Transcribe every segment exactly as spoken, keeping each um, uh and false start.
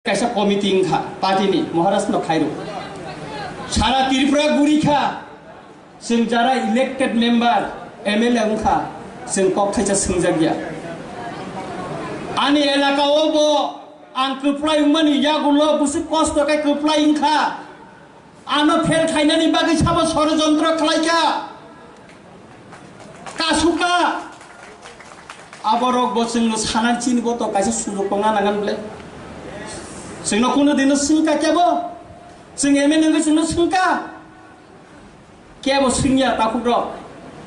Kaisa committee wngkha party ni, Maharaj no khairo. Sara Tripura guri kha, chwng jara elected member, M L A wngkha, chwng kok thaisa swngjak ya. Ani elaka o bo ang kwplai wngmani yagulo bwswk kosto khe kwplai wngkha. Ano fail khainani bagwi sabo sorojontro khlaikha. Kasuka. Aborok bo chwngno sanan chini bo to kaisa sujok tongna nangan ble. Chwngno kuno dino swngkha kebo. Chwng M L A wngwi chwngno swngkha. Kebo swngya takhuk rok.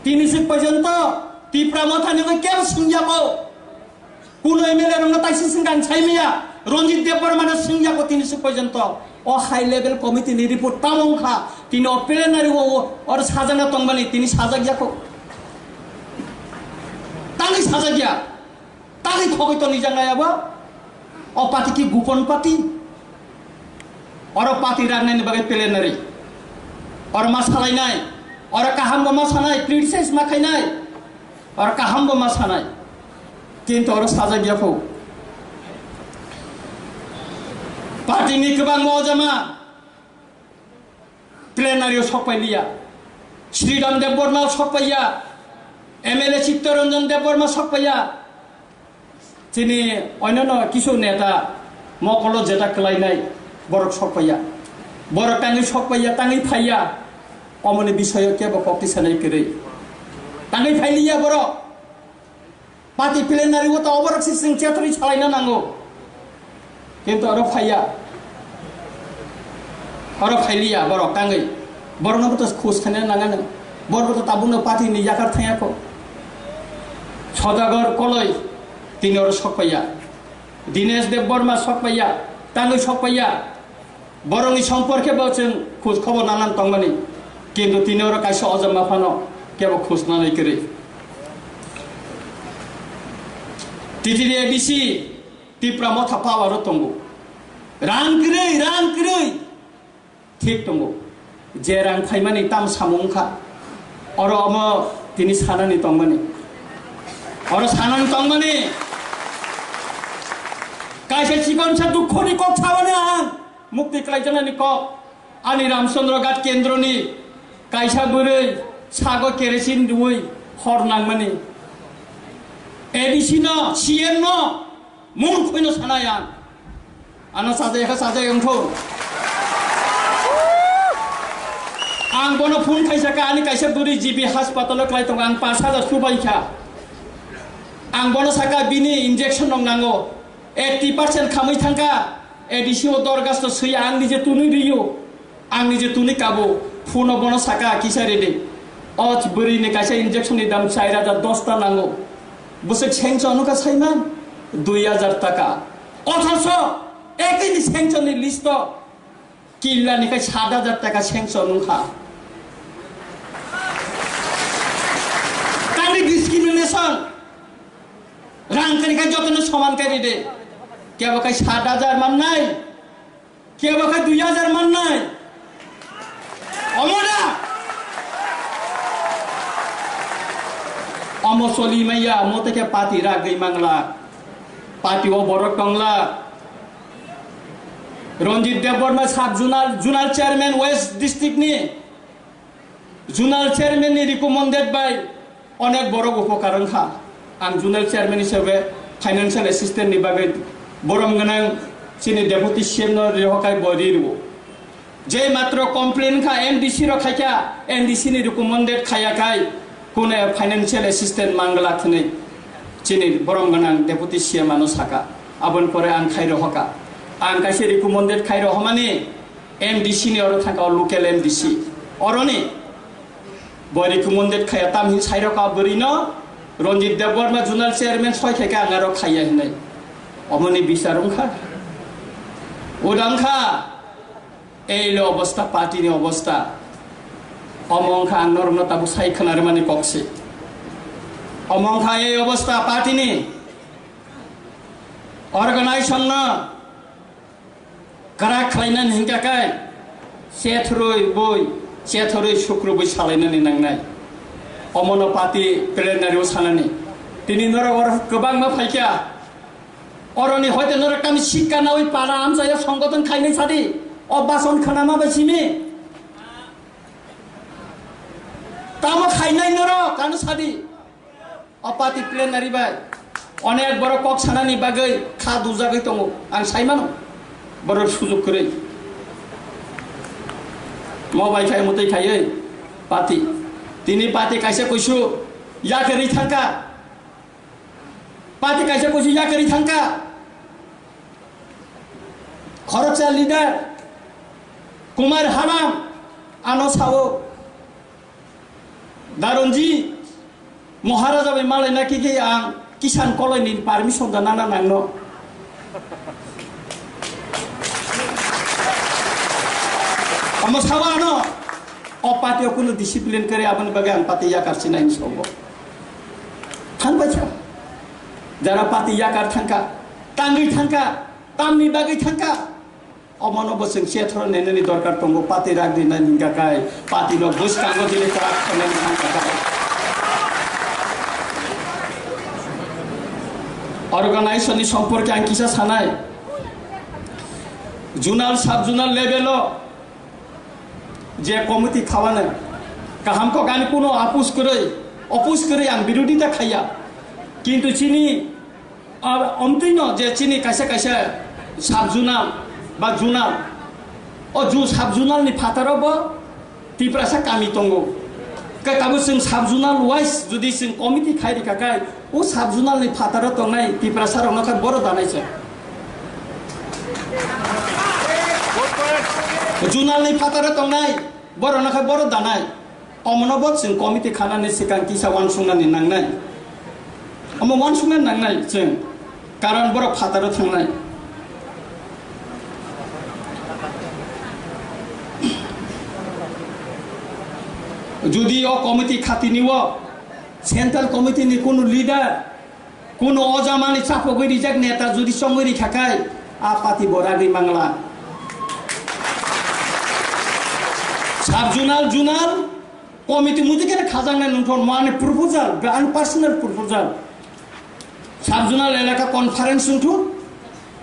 Tini swk porjonto Tipra Motha ni wngwi kebo swngya bo. Kuno M L A rokno taisi swngkha ang saimaya. Ranjit Debbarma no swngya bo tini swk porjonto. O high level committee ni report tamo wngkha. Tini o plenary o, o, or sajana tongmani tini sajak ya kho. Tangwi sajak ya. Tangwi khogwi toni jang ya bo. O party ki gupon party. Oro party rang nani bagwi plenary. Oro ma salainai. Oro kaham bo ma sanai, criticize ma khainai. Oro kaham bo ma sanai. Kintu oro sajak ya kho. Party ni kwbang mojama plenary o sok pai liya. Sridham Debbarma sok pai ya. M L A Chittaranjan Debbarma sok pai ya. Chini onyono kisu neta mokolo jeta kwlainai borok sok paiya. Borok tangwi sok paiya, tangwi phaiya. Omoni bisoyo kebo kokti sanai kwrwi. Tangwi phailiya borok. Party plenary o ta oborok si chwng chetrwi salaina nango. Kintu oro phaiya. Oro phailiya borok tangwi. Borokno bo to khus khaina nangano. Borok bo to tabukno party ni yakar thangya kho. Sodagar Koloi tini oro sok paiya. Dinesh Debbarma sok paiya. Tangwi sok paiya. Borokni somporke bo chwng khus khobor nanan tongmani. Kintu tini oro kaisa ojama phano kebo khus nanai kwrwi. T T D A D C Tipra Motha power o tongo. Rang kwrwi, rang kwrwi. Thik tongo. Je rang phaimani tam samung wngkha. Oro omo tini sanani tongmani. Oro sanani tongmani. Kaisa chikonsa dukhoni kok sabani ang. Mukti klaijaknani kok. Ani Ramchandra Ghat kendroni kaisa bwrwi sago kerosin rwui hor nangmani. A D C no, C M no, murkhoi no sanai ang. Ano sajai kha sajai wngkho. Ang bono phone khaisa kha, ani kaisa bwrwi G B hospital o klai tongo, ang pash hajar subai kha. Ang bono saka bini injection rok nango, eighty percent khamwi thangkha, A D C o dorgas to swiya ang nije tunui riyo, ang nije tunui kabo, phone o bono saka kisa rede. O bwrwi ni kaisa injection ni dam char hajar dosta nango, bwswk sanction wngkha saiman dui hajar taka. Othocho ekini sanction ni list o killa ni khai sat hajar taka sanction wngkha. Tangni discrimination, rang kari khai jotono soman kari de. Kebo khai sat hajar mannai, kebo khai dui hajar mannai. Omo da? Omo soli maya, omo teke party ragwi mangla. Party o borok tongla. Ranjit Debbarma sub zonal, zonal chairman West district ni, zonal chairman ni recommended by onek borok upokar wngkha. Ang zonal chairman hisabe financial assistant ni bagwi borom gwnang chini deputy C M no rihokai bo ri rwo. Je matro complain kha M D C rok khaikha, M D C ni recommended khaya khai kune financial assistant mangla thwnwi chini borom gwnang deputy C M ano saka. Aboni pore ang khai rohoka. Ang kaisa recommended khai rohomani M D C ni oro thangka o local M D C. Oroni bo recommended khaya tam hin sai roka bwrwi no Ranjit Debbarma zonal chairman soi khaikha ang aro khaya hinai. Omoni bisar wngkha. Udang kha. Ei lo obostha, party ni obostha. Omo wngkha ang norokno tabuk sai khwnarwmani kok se. Omo wngkha ei obostha party ni. Organization no kwrak khlainani hinkha khe chethorwi boi, chethorwi sukrubwi salainani nangnai. Omono party plenary o sanani. Tini norok oro kwbangma phaikha. Oroni hoite norok tamo sikka nawi para amchaya songgoton khainai sadi. O bason khanama bai simi. Tamo khainai norok ano sadi. O party plenary bai onek borok kok sanani bagwi kha dujagwi tongo. Ang sai mano borok sujuk kwrwi. Mo bai khai mutwi khaiwi party. Tini party kaisa kuisu yakarwi thangkha. Party kaisa kuisu yakarwi thangkha. Khoroksa leader Kumar Haram ano sao. Daronji Maharaja bai malai na kiki ang kisan kolai ni permission da nana nangno. Amo sawa ano o party o kunu discipline kare aboni bagwi ang party yakar sinai ni sobo. Than bai tha. Jara party yakar thangka, tangwi thangka, tamni bagwi thangka. Omono bo chwng chethoro nenani dorkar tongo, party rak rinani hingka kai, party no bwskango dili kwrak khainani hingka kai. Organization ni somporke ang kisa sanai, zonal, sub zonal level o je committee khawane kaham kok ani kuno apus kwrwi, opus kwrwi ang birodita khaiya, kintu chini Ar omtwino je chini kaisa kaisa sub zonal ba zonal, o ju sub zonal ni phataro bo Tiprasa kami tongo. Khe tabuk chwng sub zonal wise jodi chwng committee khai rikha khai, o sub zonal ni phataro tongnai Tiprasa rokno khe boro danai se. Zonal ni phataro tongnai. Borokno khe borok danai. Omono bo chwng committee khanani swkang kisa uansuknani nangnai. Omo uansukna nangnai chwng. Karon borok phataro thangnai. Jodi o committee khatini o central committee ni kunu leader Kuno o jamani chapogwi rijak neta jodi chongwi rikha khai, a party bo ragwi mangla. Sub zonal, zonal committee muti kene khajaknai nungthon mo ani proposal, ba ani personal proposal. Sub zonal elaka conference wngthun,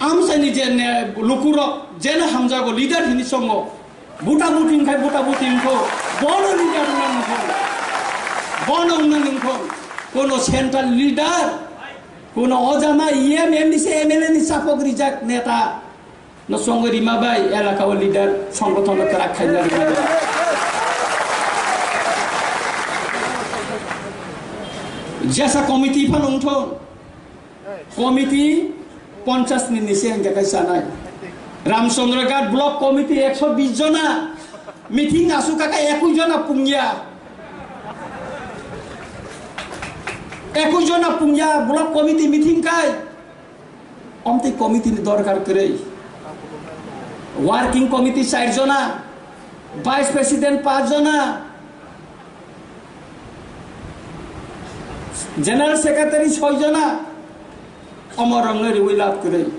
amchaini je ne lukurok jene hamjago leader hini chongo. Buta buti wngkhai buta buti wngkho, bono leader wngna nungkho, bono wngna nungkho, kono central leader, kono ojama E M, M D C, M L A ni chapok rijak neta no chongwi rima bai elaka o leader songgothon no kwrak khaina rima bai. Jesa committee phano wngthon. Committee ponchas ni nise hingka kai sanai. Ramchandra Ghat Block Committee ekso bis jona meeting asuk kaka ekus jona pungya. Ekus jona pungya block committee meeting kai. Omtwi committee ni dorkar kwrwi. Working committee char jona, vice president panch jona, General Secretary soi jona, omo rokno riwi lab kwrwi.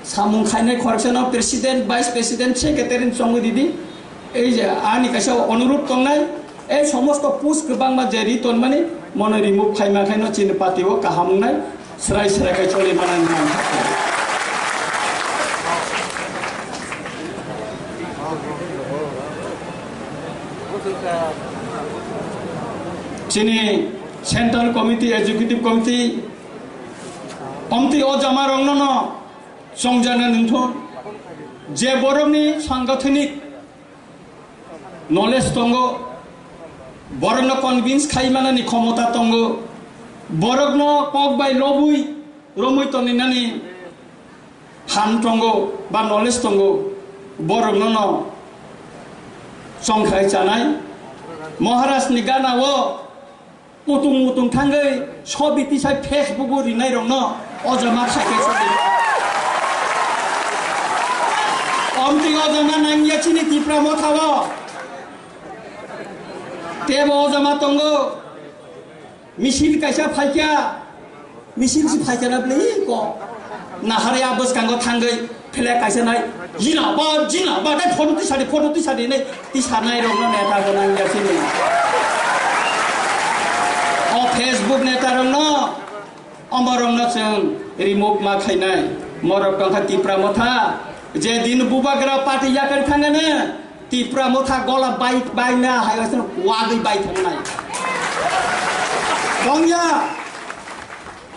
Samung khainai khoroksa no President, Vice President, Secretary ni chongwi ridi. Ei je ani kaisa onurudh tongnai, ei somosto post kwbangma je ri tonmani, mono remove khaima khaino chini party o kaham wngnai, srai srai khai choli manai. Chini Central Committee, Executive Committee, omtwi o jama rokno no chongjana nungthun, je borokni sangathanik knowledge tongo, borokno convince khai manani khomota tongo, borokno kok bai lobwi romwi tongninani han tongo ba knowledge tongo, borokno no chongkhai chanai. Maharaj ni gana o kutung mutung thangwi sobi tisai Facebook o rinai rokno o jama khaikhe sobi. Omtwi o jama nangya chini Tipra Motha o. Tebo o jama tongo. Misil kaisa phaikha, misil si phaikha na bwlwi ko. Nahari a bwskango thangwi flag kaisa nai, jina ba, jina ba, dai photo tisadi, photo tisadi nai, tisanai rokno neta bo nang ya sini. O Facebook neta rokno, omo rokno chwng remove ma khainai. Morok tongkha Tipra Motha, je din bubagra party yakar thangane, Tipra Motha gola bai, bai na hai wasan wagwi bai thangnai. Tongya,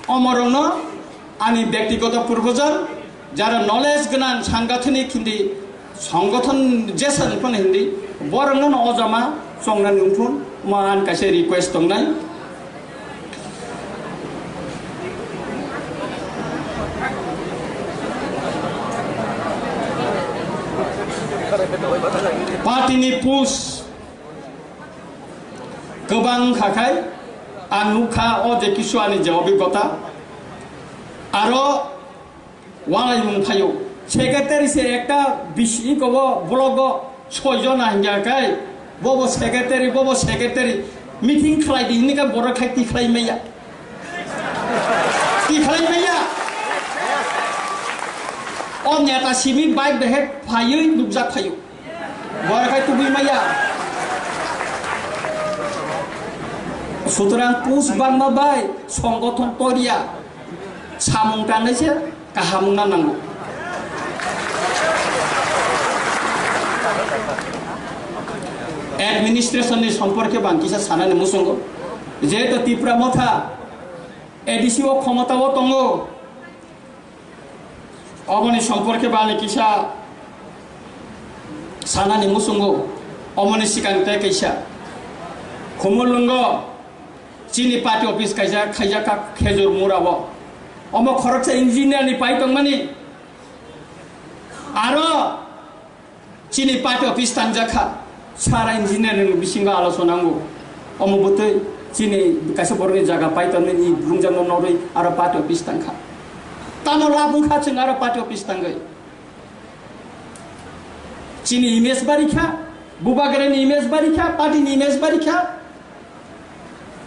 omorokno ani byaktigoto purbojar, jara knowledge gwnang, sangathonik hindi, songothon jesa ni phano hindi, borokno no ojama chongnani wngthun, mo an kaisa request tongnai. Party ni push kwbang kha khai ang nukha o je kisu ani je obigota aro Walaimung phaio. Secretary se ekta bisi iko bo blogo soi jona hingya kai. Bobo secretary, bobo secretary. Meeting khlai di hinika borok khai ti khlai maya. Ti khlai maya. O neta simi bike behe phaioi nukjak phaio. Borok khai tubui maya. Sutrang push bangma bai songothon toria. Samung tangnai se kaham wngna nango. Administration ni somporke bang kisa sanani muchungo. Jehetu Tipra Motha A D C o khomota o tongo. Oboni somporke bani kisa sanani muchungo. Omoni sikang tei kaisa. Khumulwngo. Chini party office kaisa khaijak kha Khejur Mura o. Omo khoroksa engineer ni pai tongmani. Aro chini party office tangjak kha. Sara engineer ni bisingo alochona nango. Omo bwtwi chini kaisa borok ni jaga pai tongmani ni brumjak no norwi aro party office tang kha. Tamo labung kha chwng aro party office tangwi. Chini image bari kha, bubagra ni image bari kha, party ni image bari kha.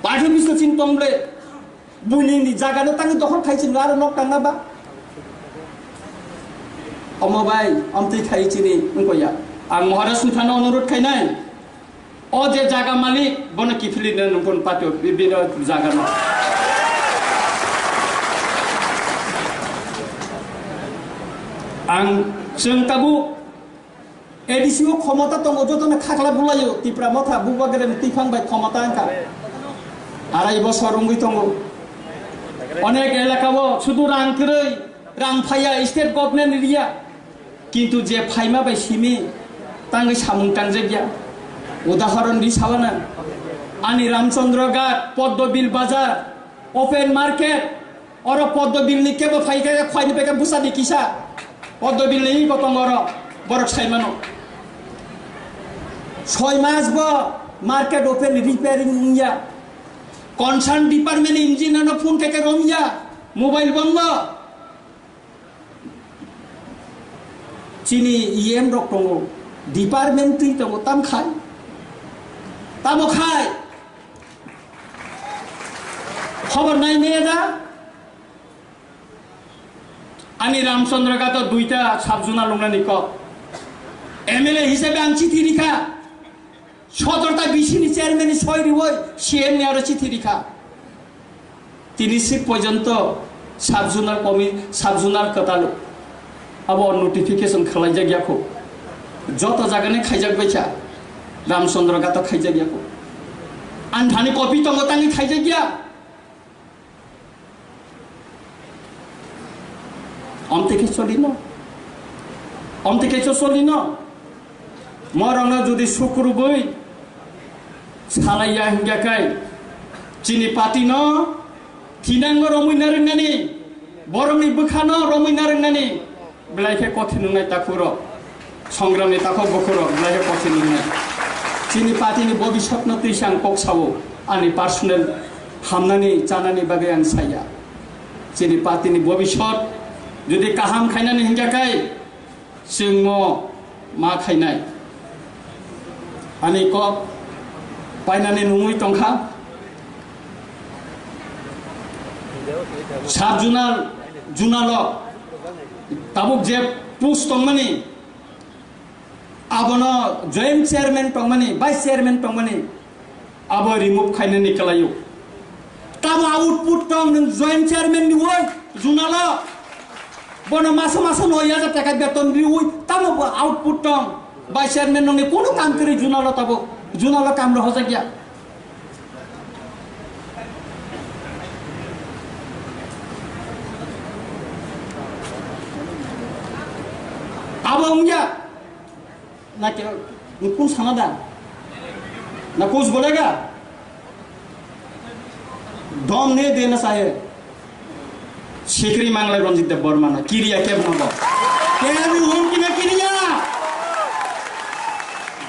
Party office o chini tong ble. Buini ni jaga no tangwi dokhol khai chini aro nok tangna ba. Omo bai, amtwi khai chini wngkho ya. Ang Maharaj ni thani onurod khainai. O je jaga malik, bono kiphilino nungkon patio, bi-, bino jaga no. Ang chwng tabuk A D C o khomota tongo, jotono khakla bulaio, Tipra Motha, Bubagra ni twiphang bai khomota wngkha. Arai bosor wngwi tongo. Onek elaka o sudu rang kwrwi, rang phaiya, state government riya. Kintu je phaima bai simi tangwi samung tangjakya. Udahoron di sawana, ani Ramchandra Ghat, Poddo Bill Bazar, open market, oro Poddo Bill ni kebo phai khe khwai ni pekhe bwsa di kisa. Poddo Bill ni bo tongo oro, borok sai mano. Soi mas bo market open repairing wngya. Concern department engineer no phone khe khe romya, mobile bondo. Chini E M rok tongo, department twi tongo, tam khai? Tamo khai? Khobor nai maya da? Ani Ramchandra Ghat o duita sub zona lungnani kok. M L A hisabe ang chithi rikha. Sotorta B C ni chairman ni soi riwoi C M ni aro chithi rikha. Tini sik porjonto sub zonal komi, sub zonal kwtal abo notification khwlaijak yakho. Joto jagani khaijak baikha, Ramchandra Ghat o khaijak yakho. Ang thani copy tongo tangwi khaijak ya. Omtwi khe cholino. Omtwi khe cho cholino. Morokno jodi sukrubwi salaiya hingya khe chini party no thinango romwi narwknani, borokni bwkhano romwi narwknani belai khe kothin wngnai takhurok. Songramni takhuk bukhurok belai khe kothin wngnai. Chini party ni bobiswtno twi se ang kok sao, ani personal hamnani chanani bagwi ang saya. Chini party ni bobiswt jodi kaham khainani hingya khe chwngno ma khainai. Ani kok painani nungwi tongkha. Sub zonal, zonal o tabuk je post tongmani, abono joint chairman tongmani, vice chairman tongmani, abo remove khainani kwlaio. Tamo output tong nwng joint chairman ni woi zonal o? Bono maso maso no hajar taka beton riwi, tamo bo output tong. Vice chairman nongni kono kam kwrwi junalo tabuk, junalo kam rohojak ya. Abo wngya. Na ke, kun sana da? Na kus bolega? Dom ne de na sahe. Sikri mangle Ranjit Dev Barma na kiriya keb na bo. Keb ni hum kina kiriya.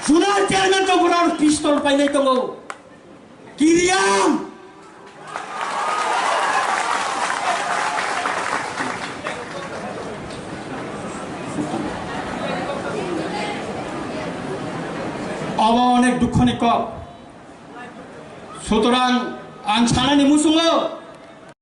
Junal chairman to burar pistol painai tongo. Kiriya. Obo onek dukho ni kok. Sutorang ang sanani musungo